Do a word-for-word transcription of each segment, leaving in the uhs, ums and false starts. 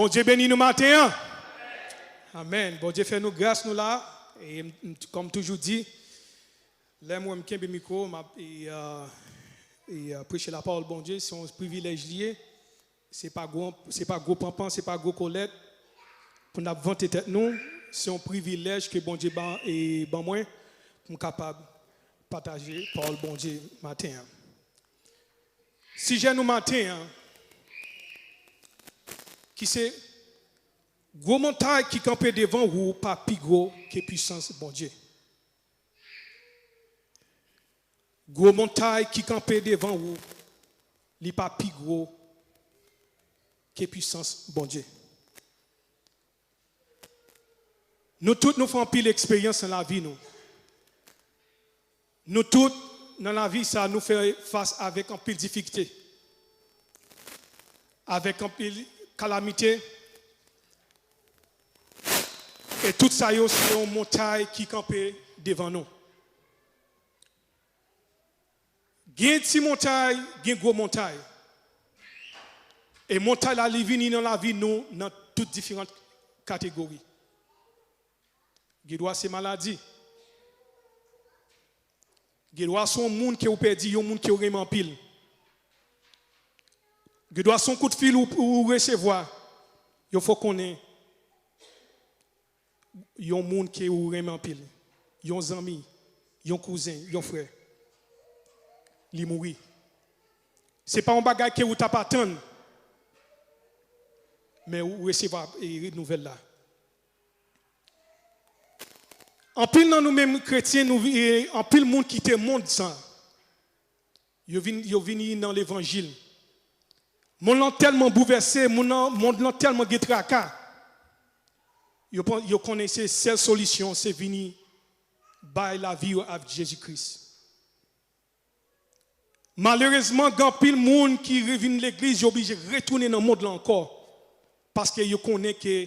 Bondye beni nou maten an. Amèn. Bondye fè nou gras, nou la. E m, m, kòm toujou di, lè mwen m kenbe mikwo, m ap e, e, preche lapawòl Bondye, se yon privilèj li ye. Se pa gwo, se pa gwo panpan, se pa gwo kolèt pou n ap vante tèt nou. Se yon privilèj ke Bondye ban, e ban mwen pou m kapab pataje pawòl Bondye maten an. Sijè nou maten an, ki se gwo montay ki kanpe devan ou pa pi gwo ke pisans Bondye. Gwo montay ki kanpe devan ou, li pa pi gwo ke pisans Bondye. Nou tout nou fè anpil eksperyans nan lavi nou. Nou tout nan lavi sa nou fè fas avèk anpil difikilte, avèk anpil kalamite. E tout sa yo se yon montay ki kanpe devan nou. Gen ti montay, gen gwo montay. E montay la li vini nan lavi nou nan tout diferan kategori. Gen dwa se maladi. Gen dwa se yon moun ke ou pèdi, yon moun ke ou renmen anpil. Gen dwa se yon kout fil ou, ou resevwa. Yo fè w konnen yon moun ke ou renmen anpil, yon zanmi, yon kouzen, yon frè, li mouri. Se pa yon bagay ke ou t ap atann, men ou resevwa e nouvèl la. Anpil nan nou menm kretyen, nou vi-, e anpil moun kite mond sa. Yo vin, yo vini nan levanjil. Mond lan tèlman bouvèse, moun nan, mond lan tèlman gen traka. Yo pran, yo konnen se sèl solisyon, se vini bay lavi yo avèk Jezi Kris. Malerezman, gen anpil moun ki revin legliz, yo oblije retounen nan mond lan ankò. Paske yo konnen ke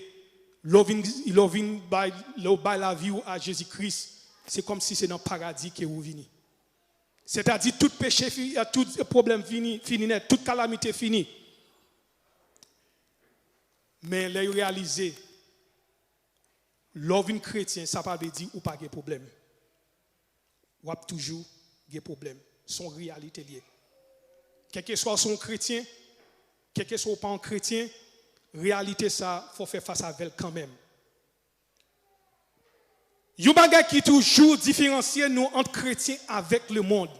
lè w vin, lè w vin bay, lè w bay lavi w a Jezi Kris, se kòmsi se nan paradi ke ou vini. Sètadi tout peche fi-, tout pwoblèm fini, fini nèt, tout kalamite fini. Men lè yo reyalize, lè w vin kretyen, sa pa vle di ou pa gen pwoblèm. W ap toujou gen pwoblèm. Se yon reyalite l ye. Kèlkeswa w se yon kretyen, kèlkeswa w pa yon kretyen, reyalite sa, fò w fè fas avè l kanmenm. Yon bagay ki toujou diferansye nou ant kretyen avèk lemonn,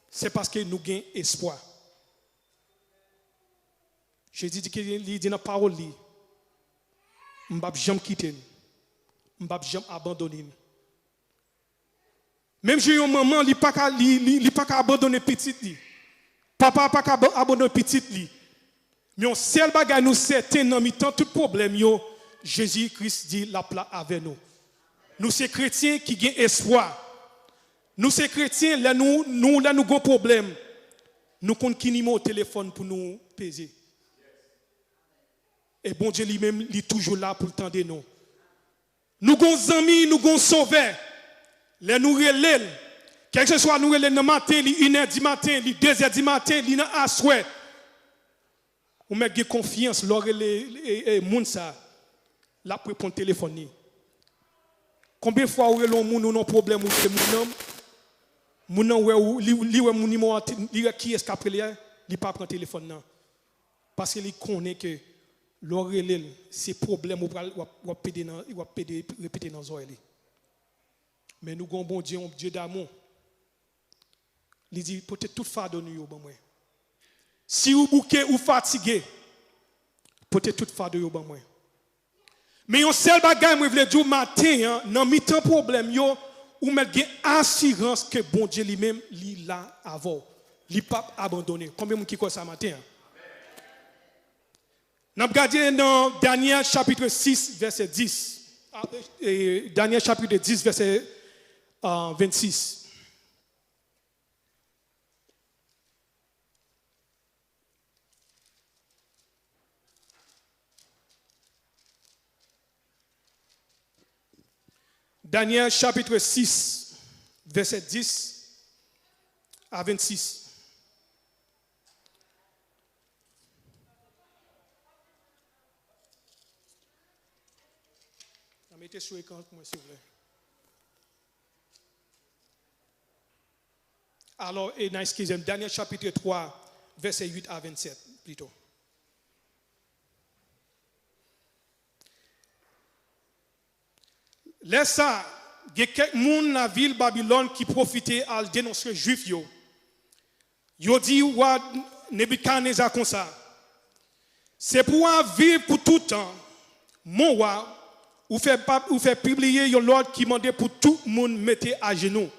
se paske nou gen espwa. Jezi di ke li di nan pawòl li, "M p ap janm kite n, m p ap janm abandone n." Menm jan yon manman, li pa ka, li, li, li pa ka abandone pitit li. Papa pa ka aba-, abandone pitit li. Men yon sèl bagay nou sèten nan mitan tout pwoblèm yo, Jezi Kris di l ap la avè nou. Nou se kretyen ki gen espwa. Nou se kretyen, lè nou, nou, lè nou gon pwoblèm, nou konn ki nimewo telefòn pou nou peze. E Bondye li menm, li toujou la pou l tande nou. Nou gon zanmi, nou gon sovè. Lè nou rele l, kèlkeswa nou rele l nan maten, li inè di maten, li dezè di maten, li nan aswè. Ou mèt gen konfyans lè w rele, e, e, moun sa, l ap reponn telefòn li. Konbyen fwa ou rele yon moun, ou nan pwoblèm, ou rele moun nan, moun nan wè ou, li, li wè moun nimewo a, li wè kiyès k ap rele a, li pa pran telefòn nan. Paske li konnen ke lè w rele l, se pwoblèm ou pral, w ap, w ap pede nan, w ap pede repete nan zòrèy li. Men nou gen yon Bondye, yon Dye damou. Li di, "Pote tout fado nou yo ban mwen. Si ou bouke, ou fatige, pote tout fado yo ban mwen." Men yon sèl bagay mwen vle di w maten an, nan mitan pwoblèm yo, ou mèt gen asirans ke Bondye li menm, li la avè w. Li p ap abandone. Konbyen moun ki kwè sa maten an? N ap gade nan Danyèl chapit sis, vèsè dis. A, e, e, Danyèl chapit dis, vèsè, a, vennsis. Danyèl chapit sis, vèsè dis a vennsis. Mete sou ekran pou mwen, silvouplè. Alò, e nan, eskize m, Danyèl chapit twa, vèsè uit a vennsèt, plito. Lè sa a, gen kèk moun nan vil Babilòn ki pwofite al denonse Jwif yo. Yo di wa Nebikadneza konsa: Se pou w ap viv pou tout tan, mon wa, ou fè, pa, ou fè pibliye yon lòd ki mande pou tout moun mete ajenou,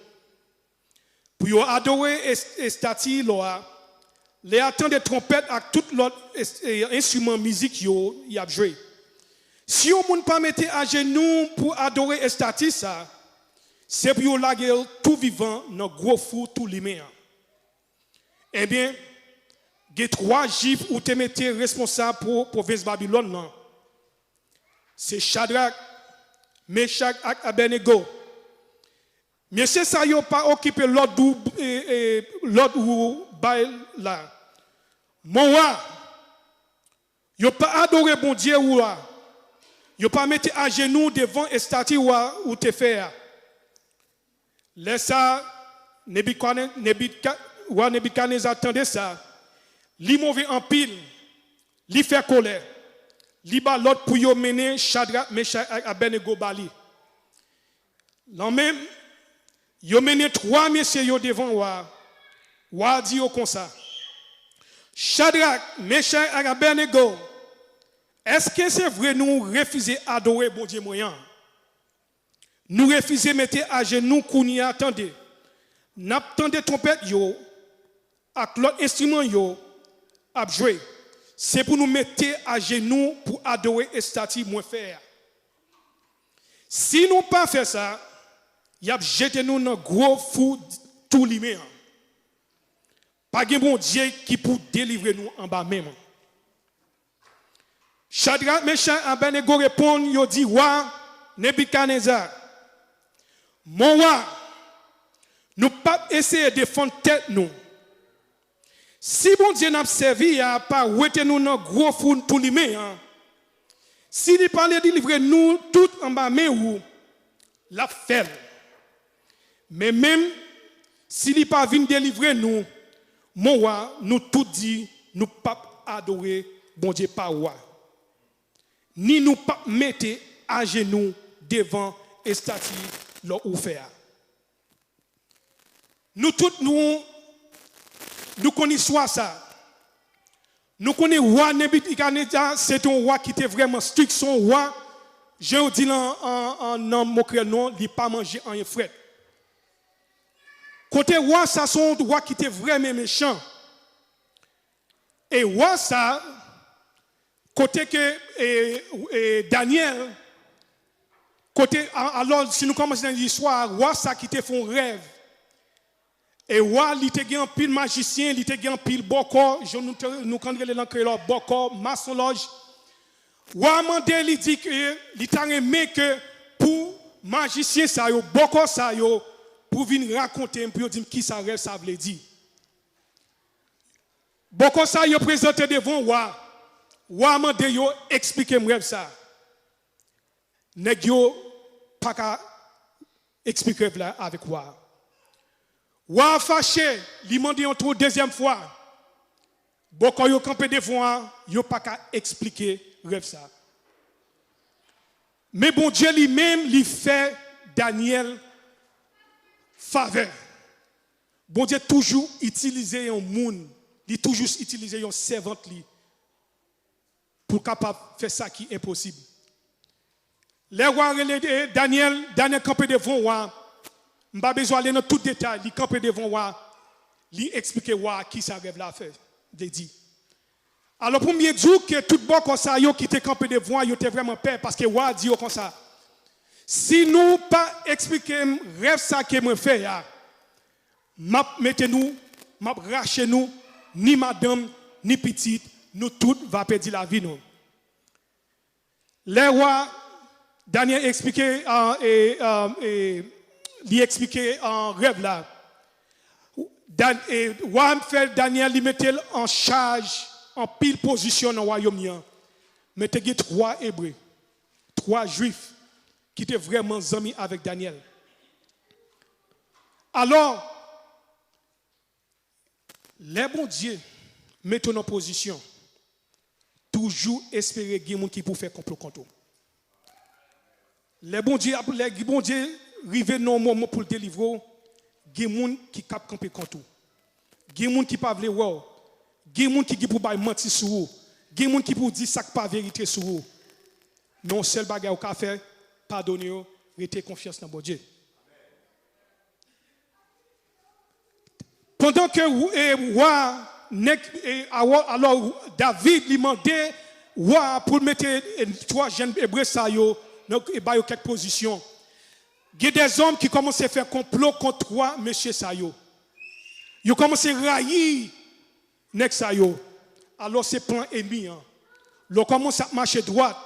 pou yo adore es-, estati lò a, lè y ap tande twonpèt ak tout lòt es-, e, enstriman mizik yo y ap jwe. Si yon moun pa mete ajenou pou adore estati sa, se pou yo lage l tou vivan nan gwo fou tou limen an. Ebyen, gen twa Jwif ou te mete responsab pou pwovens Babilòn nan. Se Chadrak, Mechak ak Abèdnego. Mesye sa yo pa okipe lòd ou, e, e, lòd ou bay la. Mon wa, yo pa adore Bondye ou a. Yo pa mete ajenou devan estati wa ou te fè a. Lè sa a, Nebikadne-, Nebika-, wa Nebikadneza tande sa, li move anpil, li fè kòlè, li ba lòd pou yo mennen Chadrak, Mechak ak Abèdnego ba li. Lanmenm, yo mennen twa mesye yo devan wa a. Wa a di yo konsa: Chadrak, Mechak ak Abèdnego, èske se vre nou refize adore Bondye mwen an? Nou refize mete ajenou kounye a, tande. N ap tande twonpèt yo ak lòt enstriman yo ap jwe. Se pou nou mete ajenou pou adore estati mwen fè a. Si nou pa fè sa, y ap jete nou nan gwo fou tou limen an. Pa gen Bondye ki pou delivre nou anba men mwen. Chadrak, Mechak, Abèdnego reponn, yo di wa Nebikadneza: Mon wa, nou p ap eseye defann tèt nou. Si Bondye n ap sèvi a pa wete nou nan gwo fou tou limen an, si li pa delivre nou tout anba men ou, l ap fè l. Men menm si li pa vin delivre nou, mon wa, nou tout di nou p ap adore Bondye pa ou a, ni nou p ap mete ajenou devan estati lò ou fè a. Nou tout, nou, nou konn istwa sa. Nou konnen wa Nebikadneza, se te yon wa ki te vrèman strik, se yon wa, jan yo di l an, an, an, nan mo kreyòl nou, li pa manje anyen frèt. Kote wa sa, se yon wa ki te vrèman mechan. E wa sa, kote ke, e, e, Danyèl, kote, a-, alò, si nou kòmanse nan istwa a, wa sa ki te fè yon rèv. E wa, li te gen anpil majisyen, li te gen anpil bòkò, jan nou te, nou konn rele l an kreyòl, bòkò, masonlòj. Wa mande, li di ke li ta renmen ke pou majisyen sa yo, bòkò sa yo, pou vin rakonte m, pou yo di m kisa rèv sa vle di. Bòkò sa yo prezante devan wa. Wa mande yo eksplike m rèv sa. Nèg yo pa ka eksplike rèv la avèk wa. Wa fache, li mande yon tro dezyèm fwa. Bòkò yo kanpe devan wa, yo pa ka eksplike rèv sa. Men Bondye li menm, li fè Danyèl favè. Bondye toujou itilize yon moun, li toujou itilize yon sèvant li pou l kapab fè sa ki enposib. Lè wa rele, e, Danyèl, Danyèl kanpe devan wa, m pa bezwen ale nan tout detay, li kanpe devan wa, li eksplike wa kisa rèv la fè, vle di. Alò, pou m byen di w ke tout bòkò sa yo ki te kanpe devan wa, yo te vrèman pè, paske wa di yo konsa: Si nou pa eksplike m rèv sa ke mwen fè a, m ap mete nou, m ap rache nou, ni madanm, ni pitit, nou tout va pèdi lavi nou. Lè wa Danyèl eksplike, ah, e, ah, e, li eksplike, ah, rèv la, Dan-, e, wa fè Danyèl, li mete l an chaj anpil pozisyon nan wayòm li an. Men te gen twa Ebre, twa Jwif, ki te vrèman zanmi avèk Danyèl. Alò, lè Bondye mete w nan pozisyon, toujou espere gen moun ki pou fè konplo kont ou. Lè Bondye ap, lè Bondye rive nan yon moman pou l delivre w, gen moun ki k ap kanpe kont ou. Gen moun ki pa vle wè w. Gen moun ki gen pou bay manti sou ou. Gen moun ki pou di sa k pa verite sou ou. Men yon sèl bagay ou ka fè, padone yo, rete konfyans nan Bondye. Pandan ke w-, e, wa, nèg, e, awa, alò, David li mande wa pou l mete, e, twa jèn Ebre sa yo, nan, e, ba yo kèk pozisyon. Gen dèzòm ki kòmanse fè konplo kont twa mesye sa yo. Yo kòmanse rayi nèg sa yo. Alò, se plan enmi an. Lè w kòmanse ap mache dwat,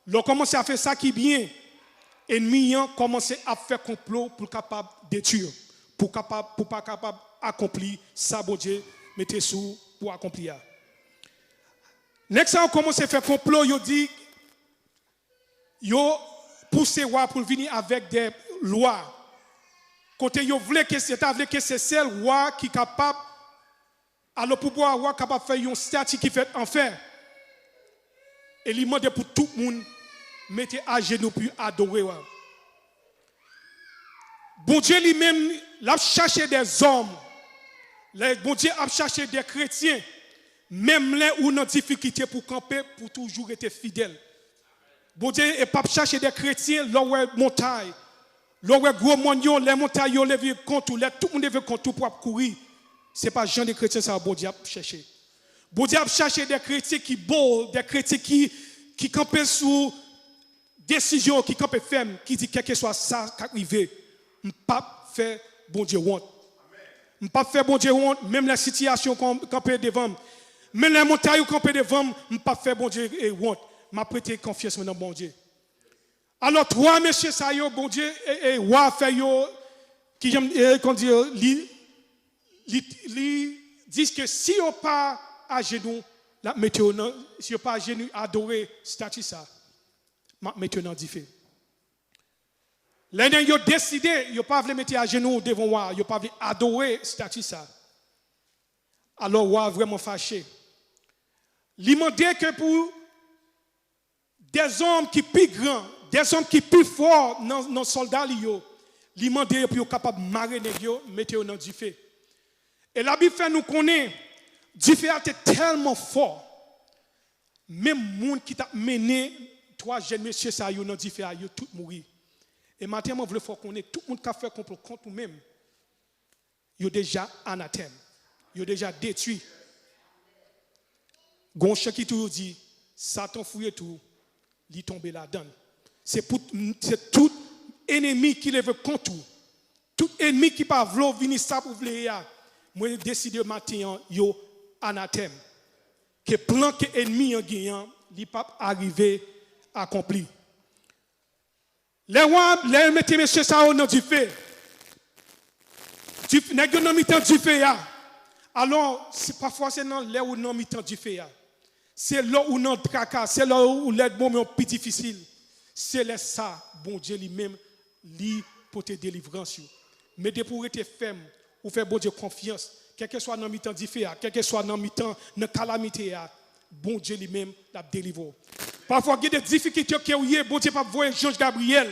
lè w kòmanse ap fè sa ki byen, enmi an kòmanse ap fè konplo pou l kapab detwi w, pou kapab, pou pa kapab akonpli sa Bondye mete sou ou pou akonpli a. Nèg sa yo kòmanse fè konplo, yo di, yo pouse wa pou l vini avèk de lwa. Kote yo vle ke, yo ta vle ke se sèl wa ki kapab, alò pou wa kapab fè yon stati ki fèt an fè. E li mande pou tout moun mete ajenou pou yo adore wa. Bondye li menm, l ap chache dèzòm. Lè Bondye ap chache de kretyen, menm lè ou nan difikilte pou kanpe, pou toujou rete fidèl. Bondye e p ap chache de kretyen, lè w wè montay, lè w wè gwo mòn yo, lè montay yo leve kont ou, lè tout moun leve kont ou pou ap kouri. Se pa jan de kretyen sa a Bondye ap chèche. Bondye ap chache de kretyen ki bold, de kretyen ki, ki kanpe sou desizyon, ki kanpe fèm, ki di, kèlkeswa sa k ap rive, m p ap fè Bondye wont. M p ap fè Bondye wont, menm lè sitiyasyon kan-, kanpe devan m. Menm lè montay yo kanpe devan m, m p ap fè Bondye, e, wont. M ap rete konfyans mwen nan Bondye. Alò, twa mesye sa yo, Bondye, e, e, wa fè yo, ki jan, e, kòman di yo, li, li, li di ke si yo pa ajenou, l ap mete yo nan, si yo pa ajenou, adore stati sa, m ap mete yo nan dife. Lè nèg yo deside, yo pa vle mete ajenou devan wa, yo pa vle adore stati sa. Alò, wa vrèman fache. Li mande ke pou dèzòm ki pi gran, dèzòm ki pi fò nan, nan sòlda li yo, li mande yo pou yo kapab mare nèg yo, mete yo nan dife. E Labib fè nou konnen, dife a te tèlman fò, menm moun ki t ap mennen twa jèn mesye sa yo nan dife a, yo tout mouri. E maten an, mwen vle fè w konnen, tout moun k ap fè konplo kont ou menm, yo deja anatèm. Yo deja detwi. Gon chan ki toujou di, Satan fouye twou, li tonbe ladan l. Se pou, se tout enemi ki leve kont ou, tout enemi ki pa vle w vini sa pou w vle ye a, mwen deside maten an, yo anatèm. Ke plan ke enmi an genyen an, li p ap arive akonpli. Lè w a, lè yo mete mesye sa yo nan dife, dif-, nèg yo nan mitan dife a. Alò, se, pafwa se nan lè ou nan mitan dife a. Se lè ou nan traka, se lè ou lè moman yo pi difisil. Se lè sa, Bondye li menm, li pote delivrans yo. Men depi w rete fèm, ou fè Bondye konfyans, kèlkeswa nan mitan dife a, kèlkeswa nan mitan, nan kalamite a, Bondye li menm, l ap delivre w. Pafwa, gen de difikilte ke w ye, Bondye p ap voye janj Gabriyèl.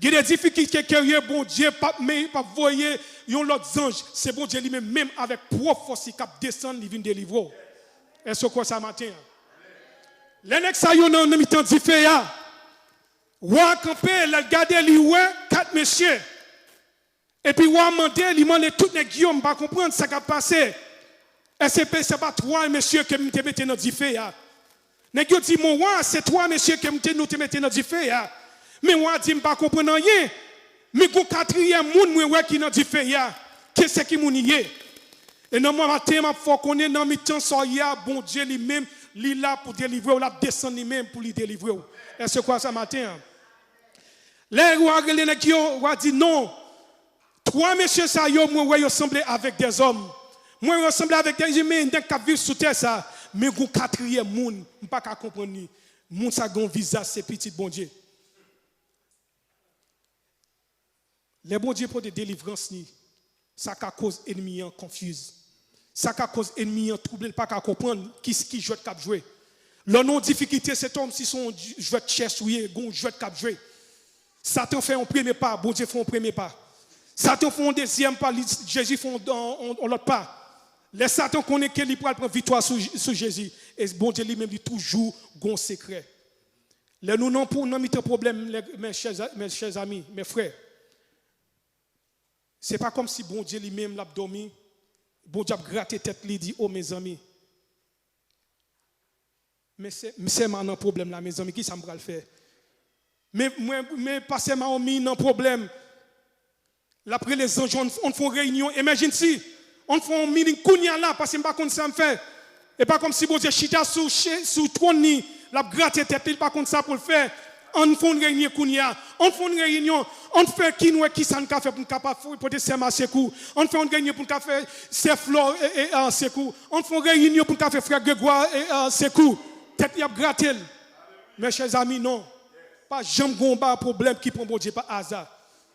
Gen de difikilte ke w ye, Bondye p ap, men, p ap voye yon lòt zanj. Se Bondye li menm, menm avèk pwòp fòs li k ap desann, li vin delivre w. Èske w kwè sa maten an? Lè nèg sa yo nan, nan mitan dife a, wa kanpe, lè l gade, li wè kat mesye. Epi wa mande, li mande tout nèg yo, m pa konprann sa k ap pase. Èske se pa twa mesye ke m te mete nan dife a? Nèg yo di, mon wa, se twa mesye ke m te, nou te mete nan dife a. Men wa di, m pa konprann anyen. Men gon katriyèm moun mwen wè ki nan dife a. Ke se ki moun li ye? E nan mwen maten, m ap fè w konnen nan mitan sa w ye a, Bondye li menm, li la pou delivre w, l ap desann li menm pou li delivre w. Èske w kwè sa maten an? Lè wa rele nèg yo, wa di non. Twa mesye sa yo, mwen wè yo sanble avèk dèzòm. Mwen wè yo sanble avèk dèzòm, men nèg k ap viv sou tè sa. Men gon katriyèm moun, m pa ka konprann li. Moun sa gon vizaj, se pitit Bondye. Lè Bondye pote delivrans li, sa ka koz ènmi an konfize. Sa ka koz ènmi an twouble, li pa ka konprann ki, ki jwèt k ap jwe. Lè w nan yon difikilte, se kòmsi se yon jwèt chès ou ye, gen yon jwèt k ap jwe. Satan fè yon premye pa, Bondye fè yon premye pa. Satan fè yon dezyèm pa, li, Jezi fè yon, yon, yon, yon lòt pa. Lè Satan konnen ke li pral pran viktwa sou, sou Jezi, e Bondye li menm, li toujou gen yon sekrè. Lè nou nan, pou, nan mitan pwoblèm, lè, mes chers, mes chers amis, mes frères, se pa kòmsi Bondye li menm l ap dòmi, Bondye ap grate tèt li, di, "O, mezanmi, men sè, sè m nan pwoblèm la, mezanmi, ki sa m pral fè? Men, mwen, men pastè Mawomi nan pwoblèm." L ap rele zanj yo, ann, ann fè yon reyinyon emergency. Ann fè yon meeting kounye a la, paske m pa konn sa m fè. E pa kòmsi Bondye chita sou, che- sou twòn li, l ap grate tèt li, li pa konn sa pou l fè. Ann fè yon reyinyon kounye a. Ann fè yon reyinyon. Ann fè ki n wè ki sa n ka fè pou n kapab fè- pote sè m a sekou. Ann fè yon reyinyon pou n ka fè sè Flò e, e, a sekou. Ann fè yon reyinyon pou n ka fè frè Gregwa e, a sekou. Tèt li ap grate l. Mes chers amis, non. Pa janm gen yon ba pwoblèm ki pran Bondye pa aza.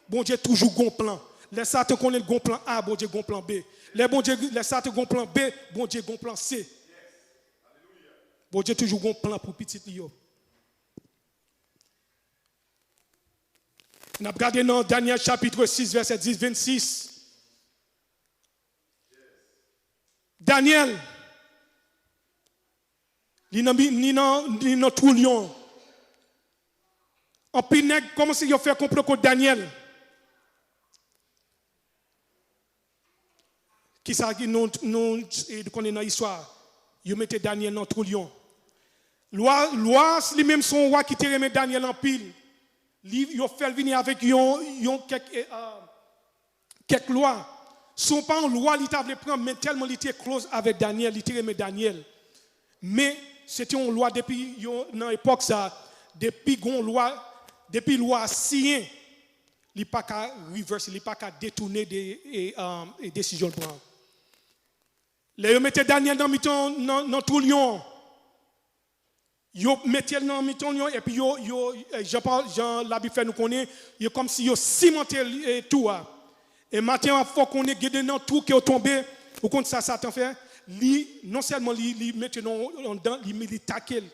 Bondye toujou gon plan. Lè Satan konnen l gon plan A, Bondye gon plan B. Lè Bondye, lè Satan gon plan B, Bondye gon plan C. Bondye toujou gon plan pou pitit li yo. N ap gade nan Danyèl chapit sis, vèsè dis, vennsis. Danyèl, li nan, bi- li nan, li nan twou lyon. Anpil nèg kòmanse yo fè konplo kont Danyèl. Kisa ki nou, nou e, konnen nan istwa? Yo mete Danyèl nan twou lyon. Lwa, lwa li menm se yon wa ki te renmen Danyèl anpil. Li, yo fè l vini avèk yon, yon kèk, e, a, kèk lwa. Se pa yon lwa li ta vle pran, men tèlman li te close avèk Danyèl, li te renmen Danyèl. Men, se te yon lwa depi yo, nan epòk sa, depi gon lwa, depi lwa a siyen, li pa ka reverse, li pa ka detounen de, e, um, e desizyon l pran. Lè yo mete Danyèl nan mitan, nan, nan twou lyon, yo mete l nan mitan lyon, epi yo, yo, e, jan pa, jan Labib fè nou konnen, yo kòmsi yo simante l, e, twou a. E maten an, fò konnen gen de nan twou ke yo tonbe, ou konn sa Satan fè? Li, non sèlman li, li mete nan anndan, li, li take l.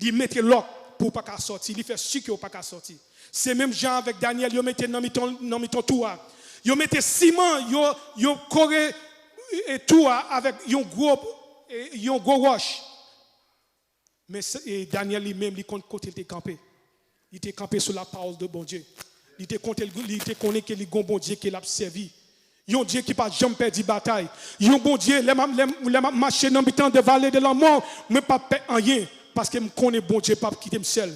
Li mete lòk pou w pa ka sòti. Li fè si ke w pa ka sòti. Se menm jan avèk Danyèl, yo mete nan mitan, nan mitan twou a. Yo mete siman, yo, yo kore, e, twou a avèk yon gwo, e, yon gwo wòch. Men se- e, Danyèl li menm, li konn kote l te kanpe. Li te kanpe sou lapawòl de Bondye. Li te konte- li te konnen ke li gon Bondye ke l ap sèvi. Yon Dye ki pa janm pèdi batay. Yon Bondye, lè m ap, lè m, lè m ap mache nan mitan de vale de lanmò, mwen p ap pè anyen, paske m konnen Bondye p ap kite m sèl.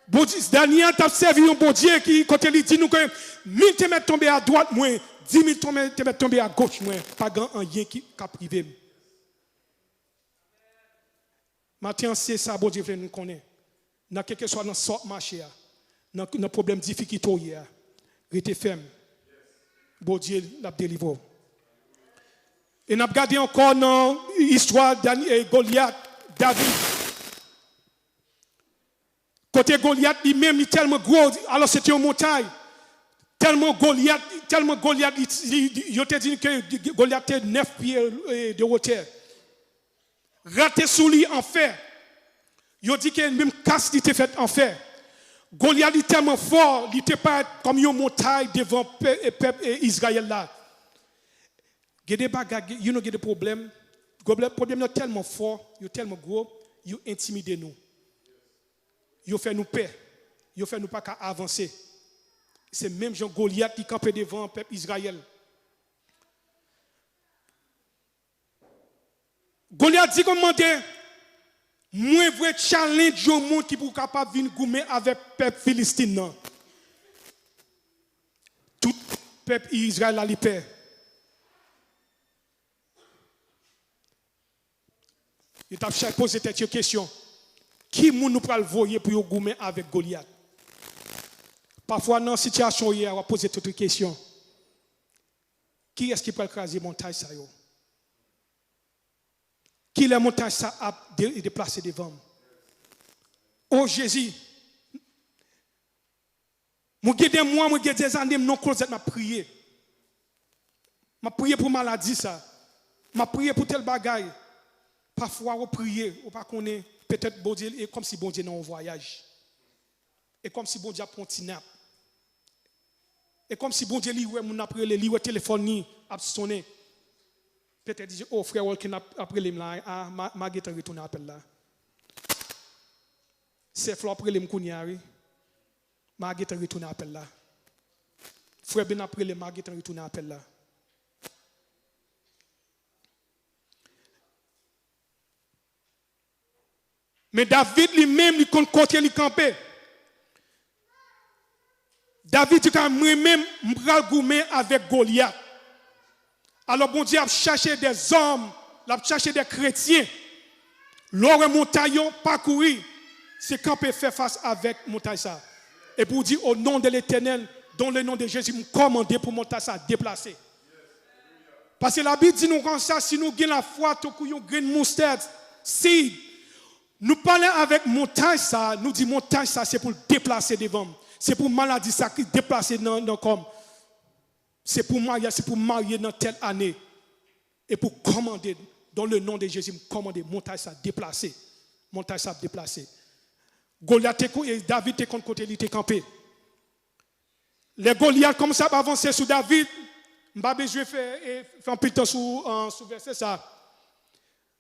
Bondye, Danyèl t ap sèvi yon Bondye ki, kote li di nou ke mil te mèt tonbe adwat mwen, di mil tonbe, te mèt tonbe agoch mwen, pa gen anyen ki, k ap rive m. Maten an, se sa Bondye vle nou konnen. Nan kèlkeswa nan sa w ap mache a, nan, nan pwoblèm difikilte w ye a, rete fèm. Bondye l ap delivre w. E n ap gade ankò nan istwa Dany- e Golyat, David. Kote Golyat li menm, li tèlman gwo, alò se te yon montay. Tèlman Golyat, tèlman Golyat, li, li- li- yo te di ke Golyat te nèf pye, e, de wotè. Rad te sou li an fè. Yo di ke menm kas li te fèt an fè. Golyat li tèlman fò, li te parèt kòm yon montay devan pè- e pèp e Izrayèl la. Gen de bagay, gen- you know, gen de pwoblèm. Pwoblèm, pwoblèm yo tèlman fò, yo tèlman gwo, yo entimide nou. Yo fè nou pè. Yo fè nou pa ka avanse. Se menm jan Golyat ki kanpe devan pèp Izrayèl. Golyat di kòmandè, "Mwen vle challenge yon moun ki pou kapab vin goumen avèk pèp Filistin nan." Tout pèp Izrayèl la, li pè. Yo t ap chak poze tèt yo kesyon, "Ki moun nou pral voye pou yo goumen avèk Golyat?" Pafwa, nan sitiyasyon w ye a, w ap poze tèt ou kesyon, "Kiyès ki pral kraze montay sa yo? Kilè montay sa ap de- deplase devan m? O Jezi, Mwen gen de mwa, mwen gen de zane, m nan klozèt, m ap priye. M ap priye pou maladi sa. M ap priye pou tèl bagay. Pafwa, ou priye, ou pa konnen, petèt Bondye, e kòmsi Bondye nan yon vwayaj. E kòmsi Bondye ap pran ti nap. E kòmsi Bondye, li wè moun ap rele, li wè telefòn li ap sonnen. Petèt di, "O, frè Walken ap, ap rele m la, a, ma, ma gentan retounen apèl la. Sè Flò ap rele m kounye a, wi. Ma gentan retounen apèl la. Frè Ben ap rele m, ma gentan retounen apèl la." Men David li menm, li konn kote li kanpe. David di kanmenm, "Mwen menm, m pral goumen avèk Golyat." Alò, Bondye ap chache de zòm, l ap chache de kretyen. Lè w wè montay yo, pa kouri, se kanpe fè fas avèk montay sa. Epi w di, "O non de Letènèl, dans le nom de Jésus, m kòmande pou montay sa deplase." Paske Labib di nou konsa, si nou gen lafwa tankou yon grenn moustèd, seed, nou pale avèk montay sa, nou di, "Montay sa, se pou l deplase devan m. Se pou maladi sa ki deplase nan, nan kò m. Se pou maryaj, se pou m marye nan tèl ane." E pou kòmande, dans le nom de Jésus, m kòmande montay sa deplase. Montay sa ap deplase. Golyat te ko-, e David te konn kote li te kanpe. Lè Golyat kòmanse ap avanse sou David, m pa bezwen fè, e, fè anpil tan sou, an, sou vèsè sa.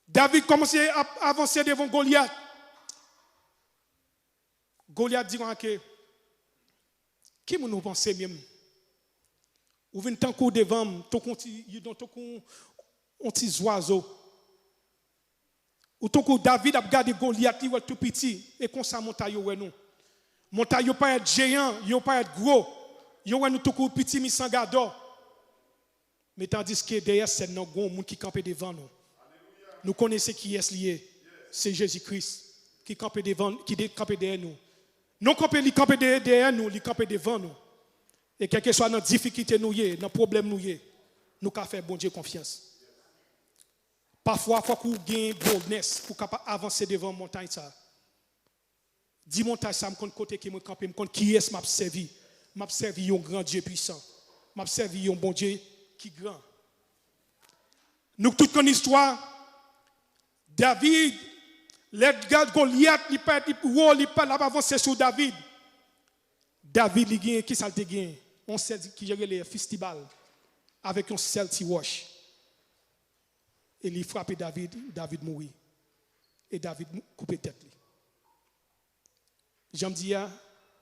David kòmanse ap avanse devan Golyat. Golyat di konsa ke, "Ki moun ou panse m ye m? Ou vin tankou devan m, tankou yon ti, you know, tankou yon ti zwazo." Ou tankou David ap gade Golyat, li wè l tou piti, e konsa montay yo wè nou. Montay yo parèt jeyan, yo parèt gwo, yo wè nou tankou piti misan gadò. Men tandiske dèyè sèn nan, gen yon moun ki kanpe devan nou. Nou konnen se kiyès li ye. Se Jezi Kris ki kanpe devan, ki de-, kanpe dèyè nou. Non kanpe, li kanpe dèyè, dèyè nou, li kanpe devan nou. E kèlkeswa nan difikilte nou ye, nan pwoblèm nou ye, nou ka fè Bondye konfyans. Pafwa, fòk ou gen boldness pou w kapab avanse devan montay sa. Di montay sa, "M konn kote ke mwen kanpe, m konn kiyès m ap sèvi. M ap sèvi yon gran Dye pwisan. M ap sèvi yon Bondye ki gran." Nou tout konn istwa. David, lè l gade Golyat, li parèt, li wo, li pa, l ap avanse sou David. David, li genyen, kisa l te genyen? Yon sèl ki yo rele fistibal, avèk yon sèl ti wòch. E li frape David, David mouri. E David mou-, koupe tèt li. Jan m di a,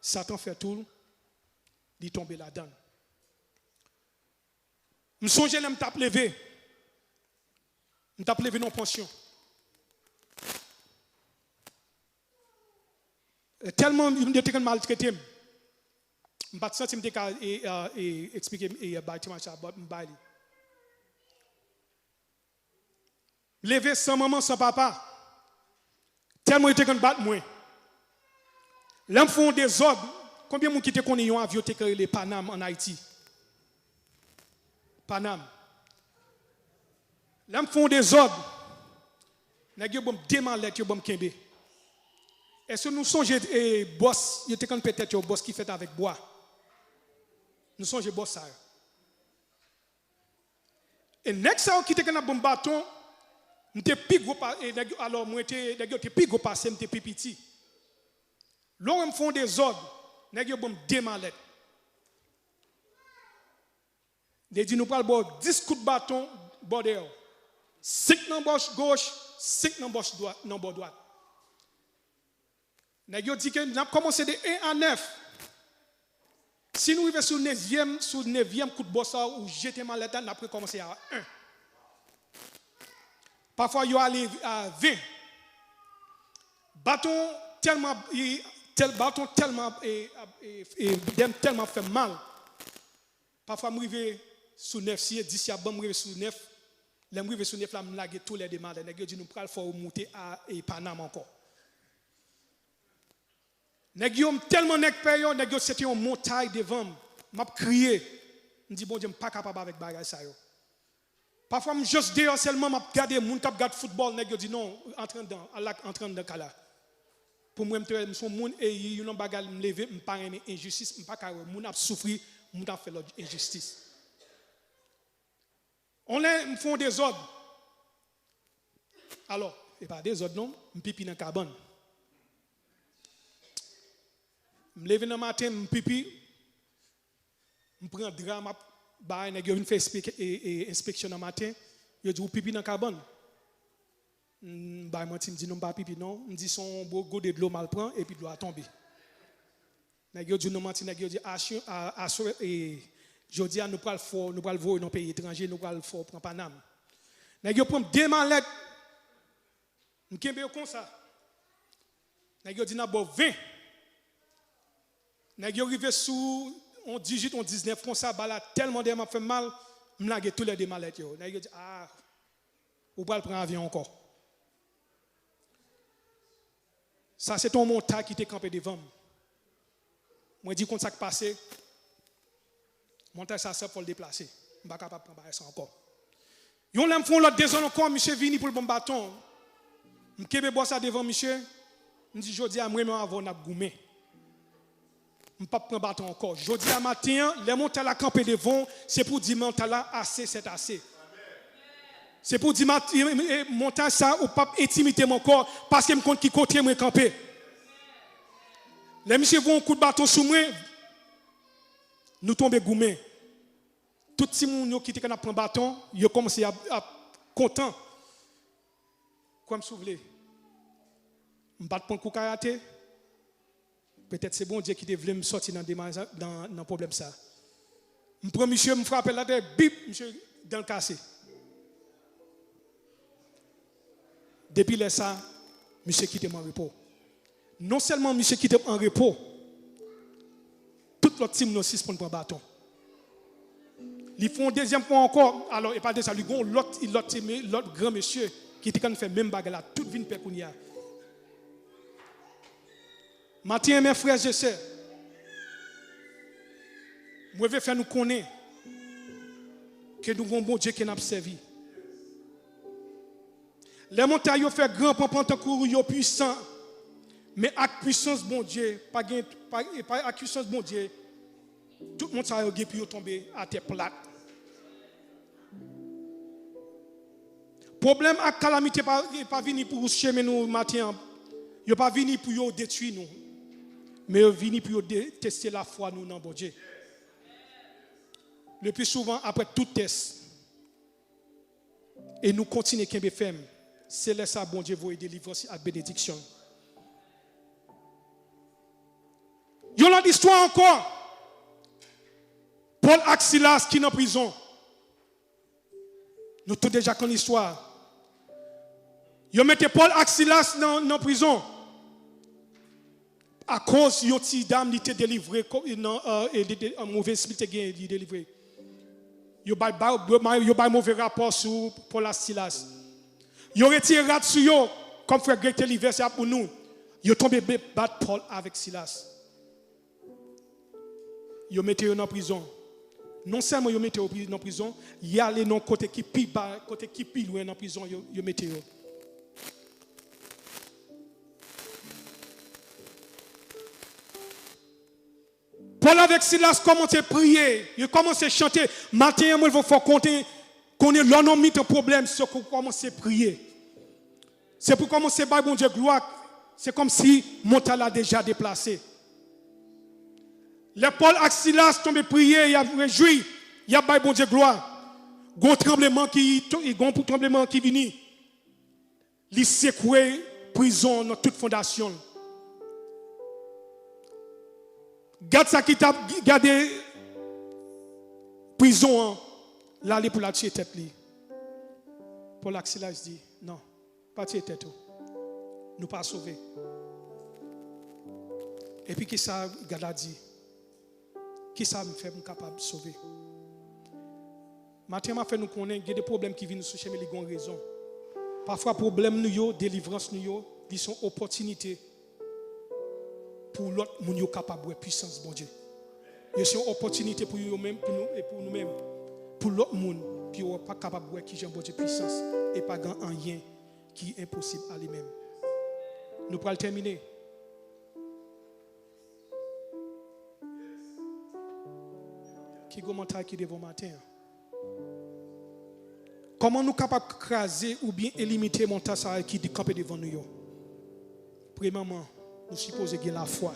Satan fè tou, li tonbe ladan l. M sonje lè m t ap leve, m t ap leve nan pansyon. Tèlman yo te konn maltrete m, m pa t santi m te ka, e, e, e, eksplike, e, bay temwayaj sa, m bay li. M leve san manman, san papa. Tèlman yo te konn bat mwen. Lè m fè yon dezòd, konbyen moun ki te konnen yon avyon te ka rele Panam ann Ayiti? Panam. Lè m fè yon dezòd, nèg yo ban m de malèt, yo ban m kenbe. Èske nou sonje, e, bòs, yo te konn pete yo, bòs ki fèt avèk bwa? Nou sonje bòs sa yo? E nèg sa yo ki te konn ap ban m baton, m te pi gwo pa-, e nèg yo, alò, mwen te, nèg yo te pi gwo pase m, m te pi piti. Lè w wè m fè yon dezòd, nèg yo ban m de malèt. Yo di, "Nou pral ba w dis kout baton bò dèyè w. Senk nan bò goch, senk nan bò dwat, nan bò dwat." Nèg yo di ke n ap kòmanse de en a nèf. Si nou rive sou nevyèm, sou nevyèm kout bò sa, ou jete malèt la, n ap rekòmanse a en. Pafwa, yo ale a ven. Baton tèlman, e, tèl, baton tèlman, e, e, e, dèm tèlman fè m mal. Pafwa, m rive sou nèf, si e dis y ap ban m, m rive sou nèf. Lè m rive sou nèf la, m lage toulède malèt. Nèg yo di, "Nou pral fè w moute a, e, Panam ankò." Nèg yo, m tèlman nèg pè yo, nèg yo se te yon montay devan m. M ap kriye. M di, "Bondye, m pa kapab avèk bagay sa yo." Pafwa, m jis deyò sèlman, m ap gade moun k ap gad foutbòl, nèg yo di, "Non, antre anndan, al la, antre anndan kay la." Pou mwen, m te wè m se yon moun, e youn nan bagay m leve, m pa renmen enjistis, m pa ka wè moun ap soufri, moun ap fè lòt enjistis. On lè m fè yon dezòd, alò, e pa dezòd non, m pipi nan kabann. M leve nan maten, m pipi, m pran dra, m ap bay, nèg yo vin fè espek- e- e- enspeksyon nan maten, yo di ou pipi nan kabann. M bay manti, m di non, m pa pipi non. M di se yon bo- gode dlo m al pran, epi dlo a tonbe. Nèg yo di non manti, nèg yo di aswè, a- aswè, e, jodi a nou pral fè w, nou pral voye w nan peyi etranje, nou pral fè w pran Panam. Nèg yo pran m de malèt, m kenbe yo konsa. Nèg yo di n ap ba w ven. Nèg yo rive sou yon dizuit, yon diznèf konsa, bal la tèlman dèyè m ap fè m mal, m lage toulède malèt yo. Nèg yo di, a, ou pral pran avyon ankò. Sa se te yon montay ki te kanpe devan m. Mwen di konn sa k pase, montay sa sèl fò l deplase. M pa kapab pran bagay sa ankò. Yon lè m fè yon lòt dezòd ankò, misye vini pou l ban m baton. M kenbe bò sa devan misye, m di jodi a mwen menm avè w n ap goumen. M p ap pran baton ankò. Jodi a maten an, lè montay la kanpe devan w, se pou di montay la ase sèt ase. Se pou di mat- e- e- montay sa ou p ap entimide m ankò, paske m konn ki kote mwen kanpe. Lè misye voye yon kout baton sou mwen, nou tonbe goumen. Tout timoun yo ki te konn ap pran baton, yo kòmanse ap, ap kontan. Kwè m si w vle. M pa t pran kou karate. Petèt se Bondye ki te vle m sòti nan demaj- nan, nan pwoblèm sa. M pran misye, m frape l atè, bip, misye dan l kase. Depi lè sa, misye kite m an repo. Non sèlman misye kite m an repo, tout lòt timoun yo sispann pran baton. Li fè yon dezyèm fwa ankò, alò, e pa de sa, li gen yon lòt, lòt, lòt gran mesye ki te konn fè menm bagay la, tout vin pè kounye a. Maten an, mè frè e sè, mwen vle fè nou konnen ke nou gon Bondye ke n ap sèvi. Lè montay yo fè gran panpan tankou yo pwisan, men ak pwisans Bondye, pa gen, pa, pa ak pwisans Bondye, tout montay yo gen pou yo tonbe atè plat. Pwoblèm ak kalamite pa, pa vini pou chemen nou maten an. Yo pa vini pou yo detwi nou. Men yo vini pou yo de- teste lafwa nou nan Bondye. Le pli souvan, apre tout tès, e nou kontinye kenbe fèm, se lè sa Bondye voye delivrans ak benediksyon. Yon lòt istwa ankò. Pòl ak Silas ki nan prizon. Nou tout deja konn istwa. Yo mete Pòl ak Silas nan, nan prizon. Akoz yon ti dam li te delivre ko- nan, e, e, de- de- an move espri te gen, li delivre. Yo bay, bay, yo bay, yo bay move rapò sou Pòl ak Silas. Yo retire rad sou yo, kòm frè Greg te li vèsè a pou nou. Yo tonbe be- bat Pòl avèk Silas. Yo mete yo nan prizon. Non sèlman yo mete yo pri- nan prizon, y ale nan kote ki pi ba, kote ki pi lwen nan prizon, yo, yo mete yo. Pòl avèk Silas kòmanse priye, yo kòmanse chante. Maten an, mwen vle fè w konnen, konnen lè w nan mitan pwoblèm, se ke w kòmanse priye. Se pou w kòmanse bay Bondye glwa, se kòmsi montay la deja deplase. Lè Pòl ak Silas tonbe priye, y ap rejwi, y ap bay Bondye glwa. Gon tranbleman ki, gon pou tranbleman ki vini. Li sekwe prizon an nan tout fondasyon l. Gad sa ki t ap gade prizon an, l ale pou l al tiye tèt li. Pòl ak Silas di, non, pa tiye tèt ou. Nou pa sove. Epi kisa gad la di? Kisa m fè m kapab sove? Maten an, m ap fè nou konnen, gen de pwoblèm ki vin sou chemen, li gen yon rezon. Pafwa, pwoblèm nou yo, delivrans nou yo, li se yon opòtinite pou lòt moun yo kapab wè pwisans Bondye. Yo se yon opòtinite pou yo menm, pou nou, e pou nou menm, pou lòt moun, pou yo pa kapab wè kijan Bondye pwisans, e pa gen anyen ki enposib a li menm. Nou pral tèmine. Ki gwo montay ki devan w maten an? Kòman nou kapab kraze oubyen elimine montay sa yo ki kanpe devan nou yo? Premyèman, nou sipoze gen lafwa.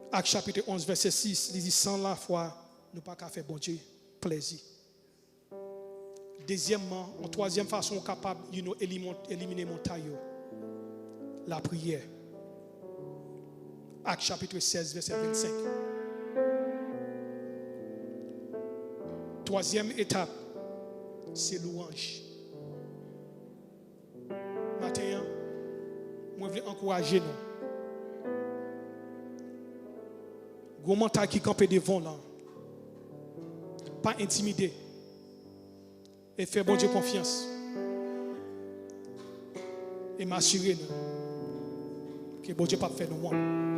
Ak chapit onz, vèsè sis, li di, san lafwa, nou pa ka fè Bondye plèzi. Dezyèmman, yon twazyèm fason ou kapab, you know, elimon-, elimine montay yo, lapriyè. Ak chapit sèz, vèsè vennsenk. Twazyèm etap, se lwanj. Maten an, mwen vle ankouraje nou. Gwo montay ki kanpe devan w lan, pa entimide. E fè Bondye konfyans. E m asire nou ke Bondye p ap fè nou wont.